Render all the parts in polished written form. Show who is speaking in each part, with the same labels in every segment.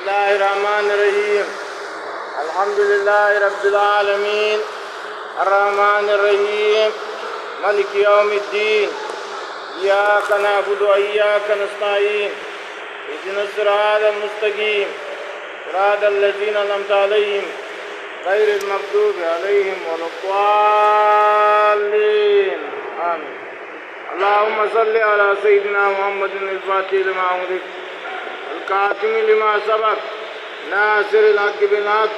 Speaker 1: الله الرحمن الرحيم. الحمد لله رب العالمين، الرحمن الرحيم، مالك يوم الدين. إياك نعبد وإياك نستعين، اهدنا الصراط المستقيم، صراط الذين أنعمت عليهم، غير المغضوب عليهم ولا الضالين، آمين. اللهم صل على سيدنا محمد الفاتح لما أغلق، الكاتم لما سبق، ناصر الحق بالحق،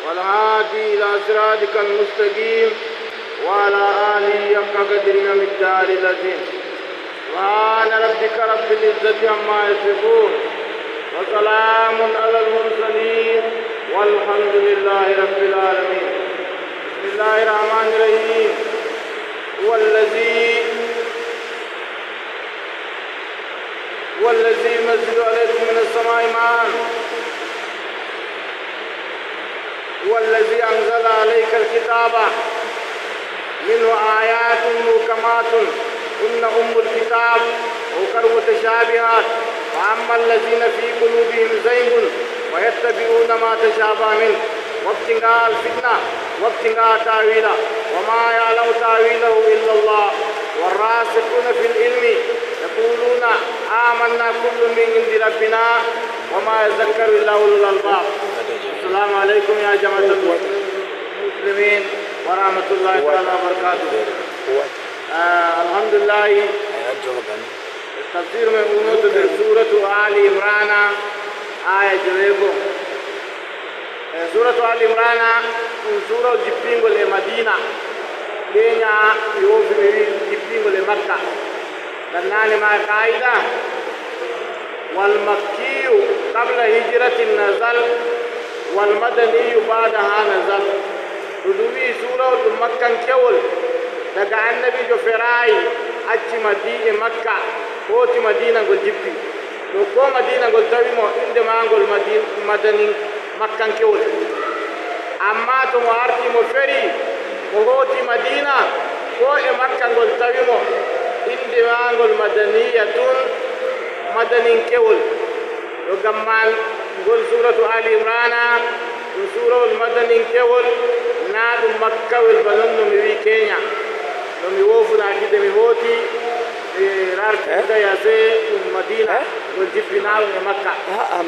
Speaker 1: والهادي إلى صراطك المستقيم، وعلى آله حق قدره ومقداره العظيم. سبحان ربك رب العزة عما يصفون، وسلام على المرسلين، والحمد لله رب العالمين. بسم الله الرحمن الرحيم. هو الذي ينزل عليكم من السماء ماء. هو الذي أنزل عليك الكتاب منه آيات محكمات هن أم الكتاب وأخر متشابهات، فأما الذين في قلوبهم زيغ ويتبعون ما تشابه منه وابتغاء الفتنة وابتغاء تأويله، وما يعلم تأويله إلا الله، والراسخون في العلم يقولون آمنا كل من عند ربنا، وما يذكر إلا أولو الألباب. السلام عليكم يا جماعة المسلمين ورحمة الله تعالى وبركاته. الحمد لله، تفسير میں انہوں تو سورة آل عمران آیہ 9۔ سورة آل عمران سورة jippingol e Madina keña yofi jippingol e Makka. Gannane ma qaida والمكي قبل هجرة نزل والمدني بعدها نزل. To ɗum wi sura ɗum makkankewol daga annabijo ferayi acci madi e Makka hoti Madina ngol jippi to ko Madina ngol tawimo inde magol madani makkankewol. Amma to mo arti mo feri mo hoti Madina ko e Makka ngol tawimo inde magol madaniya tun madaninkewol. To gammal ngol suratu Ali Imrana ɗum surawol madaninkewol na ɗum makkawel ba non no mi wi keña no mi wofunakide mi hooti e rartida yase ɗum Madina ngol jippinaɗum e Makka.
Speaker 2: A'a.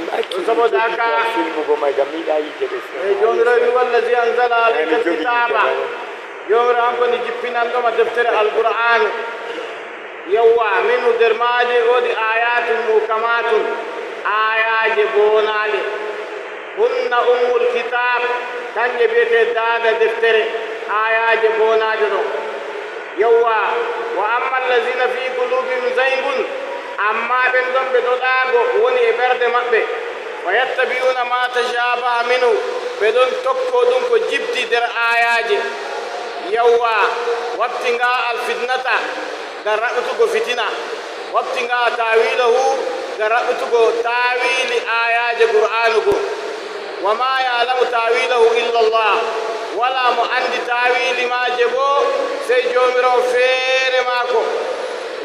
Speaker 1: Saboda haka
Speaker 2: filmugo mai gam mi yiɗa yidde ɓe.
Speaker 1: E jomirawo wi والذي أنزل عليك الكتاب. Jomirawo hanko ni jippinanɗoma deftere alqur'anu. Yawwa minu nder maje woodi آيات محكمات ayaje bonaɗe هن أم الكتاب kanje biyete dada deftere ayaje bonaje ɗo. Yawwa وأما الذين في قلوبهم زيغ amma ɓen ɗon ɓe ɗoɗago woni e ɓerde maɓɓe فيتبعون ما تشابه منه ɓe ɗon tokko ɗum ko jibdi nder ayaje. Yawwa وابتغاء الفتنة ngam raɓɓutugo fitina وابتغاء تأويله ngam raɓɓutugo tawili ayaje qur'anu go. وما يعلم تأويله إلا الله wala mo andi tawili maje bo sey jomirawo feere maako.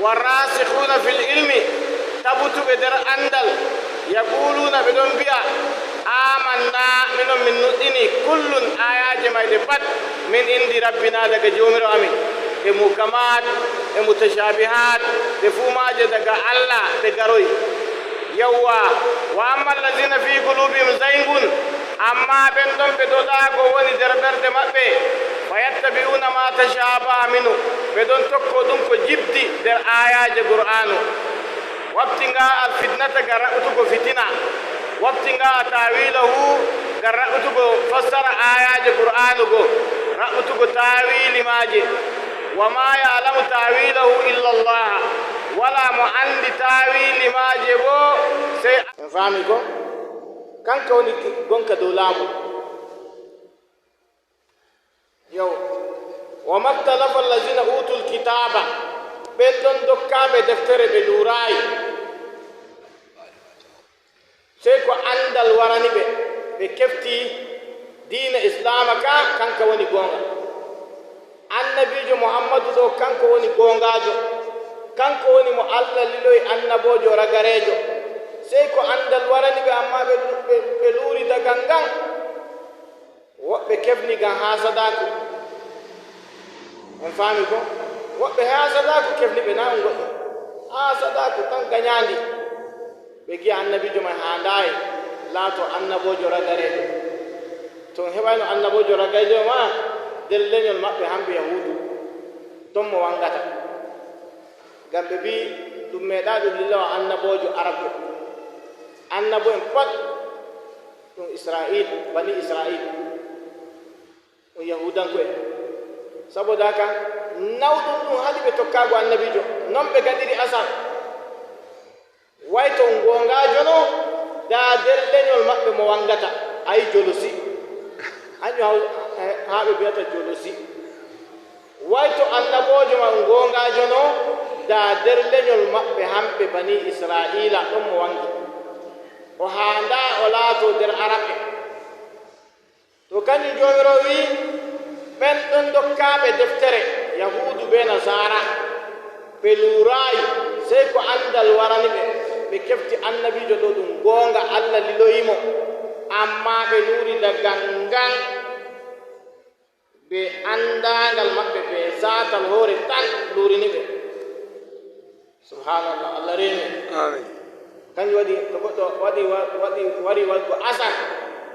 Speaker 1: والراسخون في العلم tabutuɓe nder andal يقولون ɓe ɗon mbiya آمنا minon min nuɗɗini كل ayaje mayɗe pat من عند ربنا daga jomirawo amin e محكمات e متشابهات ɗe fuu maje daga Allah ɗe garoy. Yawwa وأما الذين في قلوبهم زيغ amma ɓen ɗon ɓe doɗago woni nder ɓerɗe maɓɓe فيتبعون ما تشابه منه ɓe ɗon tokko ɗum ko jibdi nder ayaje qur'anu وابتغاء الفتنة ga raɓɓutugo fitina وابتغاء تأويله ga raɓɓutugo fassara ayaje qur'anu go raɓɓutugo tawili maje. وما يعلم تأويله إلا الله wala mo andi tawili maje bo sey en faami ko kanka woni gonka dow laamu. Yow وما اختلف الذين أوتوا الكتاب ɓen ɗon dokkaɓe deftere ɓe lurayi sey ko andal warani ɓe ɓe kefti dina islama ka kanka woni gonga annabijo Muhammadu ɗo kanko woni gongajo kanko woni mo Allah liloy annabojo ragarejo sey ko andal. Andal warani ɓe, amma ɓe luuri daga ngan. Woɓɓe kefni gam hasadaku, on faami ko woɓɓe hasadaku kefni ɓe na on goɗɗo hasadaku tan gañandi ɓe giya annabijo may handayi laato annabojo ragarejo. To on heɓayno annabojo ragarejo ma nder leñol maɓɓe hamɓe yahudu ton mo wangata, ngam ɓe mbi ɗum meeɗa ɗum lilawa annabojo arabjo. Annabo en pat ɗum Israil, bani Israil, ɗum yahudanko en. Saboda haka nawɗum ɗum haɗi ɓe tokkago annabijo. Non ɓe gaɗiri asar way to gongajo no da nder leñol maɓɓe mo wangata ayi jolosi hanjum ha ɓe mbiyata jolosi. Way to annabojo ma gongajo no da nder leñol maɓɓe hamɓe bani Israila ɗon mo wangi, o handa o laato nder araɓe. To kañum jomiro wi ɓen ɗon dokkaɓe deftere yahudu be nasara ɓe lurayi sey ko andal warani ɓe, ɓe kefti annabijo ɗo ɗum goonga Allah liloyimo, amma ɓe luri daga ngan ɓe andangal maɓɓe ɓe satal hoore tan lurini ɓe. Subhanallah, Allah reni.
Speaker 2: Amin.
Speaker 1: Kanjum waɗi to goɗɗo waɗi waɗi wari waɗgo asar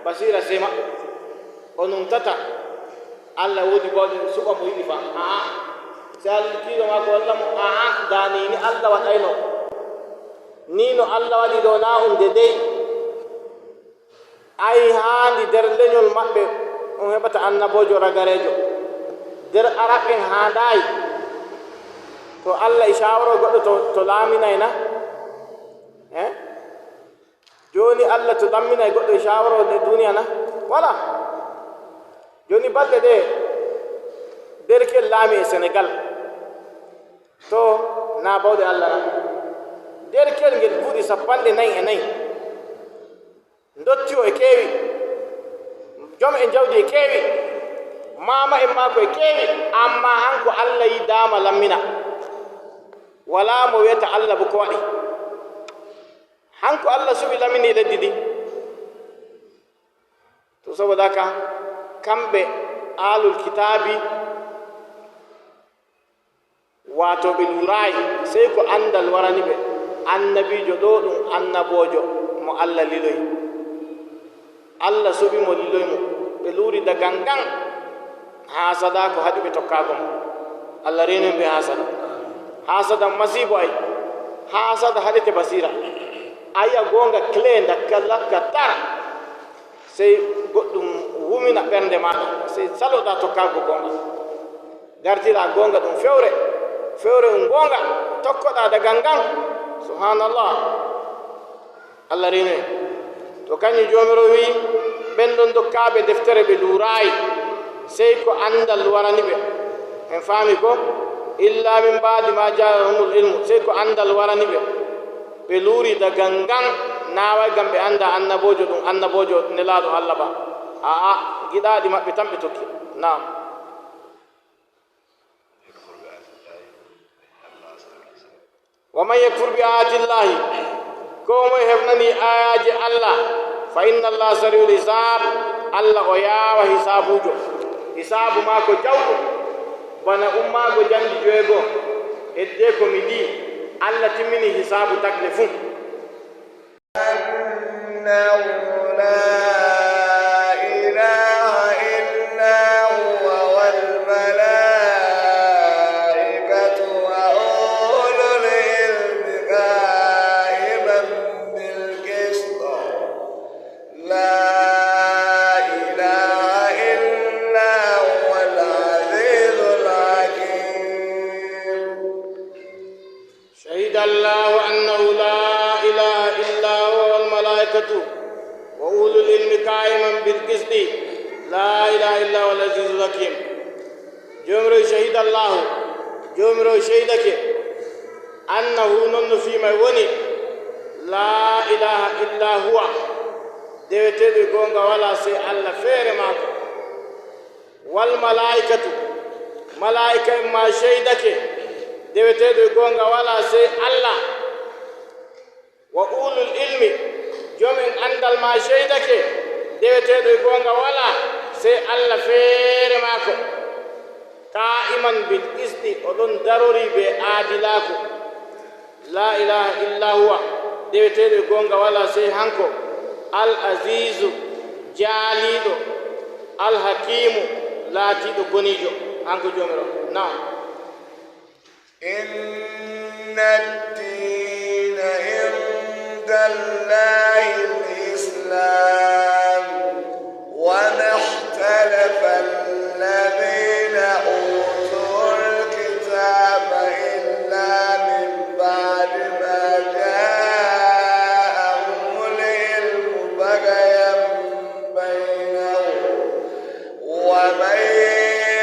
Speaker 1: basira sey maɓɓe o numtata Allah woodi bawɗe suɓa mo yiɗi fa aa si Allah kiɗo maako walla mo aa danini Allah waɗayno ni no Allah waɗi ɗo na hunde dey ay haandi nder leñol maɓɓe on heɓata annabojo ragarejo nder arab en haandayi. To Allah e shawaro goɗɗo to laaminay na e joni Allah to lamminay goɗɗo e shawaro nde duniya na wala. Joni balɗe ɗe derkel laami e Sénégal to na bawɗe Allah na derkel ngel buuɗi 44 dotti o e keewi joom e jawdi e keewi mama en maako e keewi, amma hanko Allah yi dama lammina wala mo wiyata Allah bo ko waɗi hanko Allah suɓi lamini leddi ndi. To saboda ka kamɓe alul kitabi wato ɓe lurayi sey ko andal warani ɓe annabijo ɗo ɗum annabojo mo Allah liloyi, Allah suɓi mo liloy mo, ɓe luuri daga ngan hasada ko haɗi ɓe tokkago mo. Allah renen ɓe hasada. Hasada masibo ay hasada haɗete basira ayiya gonga clé dakka lakka tara sey goɗɗum wumina ɓernde maɗa sey saloɗa tokkago gonga gartira gonga ɗum fewre fewre ɗum gonga tokkoɗa daga ngan. Subhanallah, Allah rene. To kañum jomiro wi ɓen ɗon dokkaɓe deftere ɓe lurayi sey ko andal warani ɓe. En faami ko illa min badi ma jaahumul ilmu, sey ko andal warani ɓe, ɓe luuri daga ngan naway gam ɓe anda annabojo ɗum annabojo nelaɗo Allah ba aa giɗaɗi maɓɓe tan ɓe tokki nam. Wa man yakfur bi ayati llahi, ko moye hefnani ayaji Allah, fa inna Allah sariul hisab, Allah o yaawa hisabujo, hisabu maako jawɗo bana ummago jandi joyego hedde ko mi ɗi Allah timmini hisabu tagle fuu.
Speaker 3: أنه لا إله إلا هو والملائكة وأولو العلم قائما بالقسط لا إله إلا هو العزيز الحكيم.
Speaker 1: شهد الله أنه لا إله إلا هو والملائكة وأولو العلم قائما بالقسط لا إله إلا هو العزيز الحكيم. جمر شهد الله جمر شهدك أنه نن فيما وني لا إله إلا هو deweteɗo gonga wala sey Allah feere maako wal malaikatu malaika en ma sheydake deweteɗo gonga wala sey Allah wa ulul ilmi Ɗemgal ma sheydake deweteɗo e gonga wala sey Allah feere maako. Qa'iman bil qisti, oɗon darori be aadilaku. La ilaha illa huwa, deweteɗo e gonga wala sey hanko. Al azizu, jaaliɗo. Alhakimu, laatiɗo gonijo hanko jomiro. Nam.
Speaker 3: إن الدين عند الله الإسلام وما اختلف الذين أوتوا الكتاب إلا من بعد ما جاءهم العلم بغيا بينهم ومن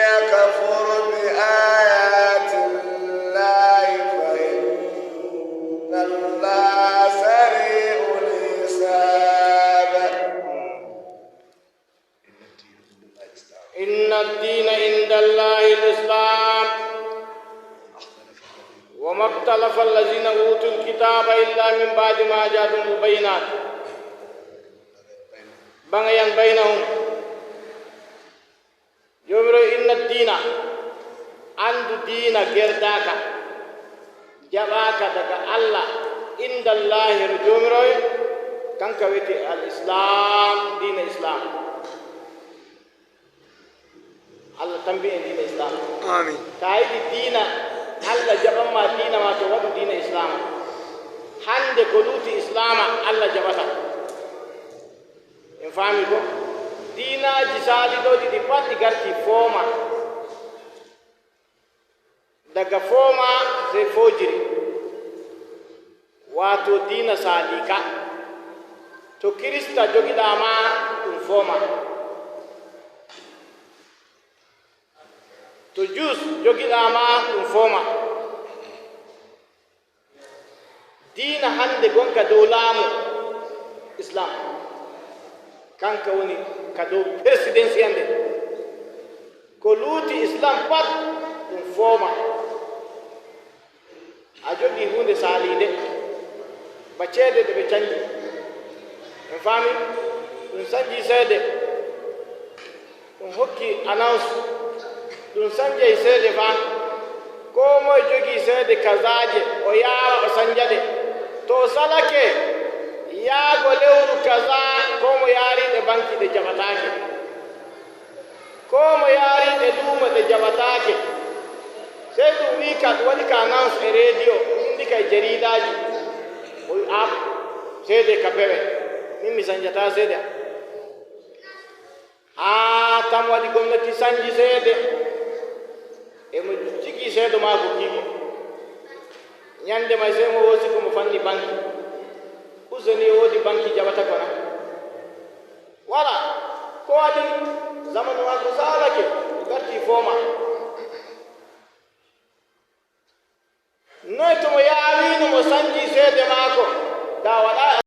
Speaker 3: يكفر بآيات الله فإن الله سريع الحساب.
Speaker 1: إن الدين عند الله الإسلام وما اختلف الذين أوتوا الكتاب إلا من بعد ما جاءتهم البينات بغيا بينهم. Jomiro, inna dina, andu diina gerdaka jaɓaka daga Allah, indallahi no jomiroye kanka wiyete al islam, dina islam. Allah tambi en dina islam.
Speaker 3: Amin.
Speaker 1: Ta yiɗi diina Allah jaɓanma diina ma, to waɗu diina islama. Hande ko luuti islama Allah jaɓata. En faami ko diinaji saali ɗo ɗiɗi pat ɗi garti fooma. Daga fooma sey fojiri, wato diina saalika. To kirista jogiɗama ɗum fooma, to jus jogiɗama ɗum fooma. Diina hande gonka dow laamu islam, kanka woni ka dow présidence hande. Ko luuti islam pat ɗum fooma. A jogi hunde saalinde ba ceede ɗe ɓe canji, en faami ɗum sanji seede, ɗum hokki annonce, ɗum sanjay seede fa. Ko moye jogii seede kasaje, o yaara o sanja ɗe. To o salake yaago lewru kaza, ko mo yaariɗe banki ɗe jaɓataake, ko mo yaariɗe luumo ɗe jaɓataake. Sey ɗum wi ka ɗum waɗi ka annonce e radio, ɗum indi ka e jaridaji. O wi a seede ka pewe, min mi sanjata seede. Haa tam waɗi gomnati sanji seede, emo jigi seedo maako kiiko ñande may sey mo woosi komo fanni banque. Useni woodi banque jaɓata kona wala ko waɗi zamanu maako saalake o garti fooma.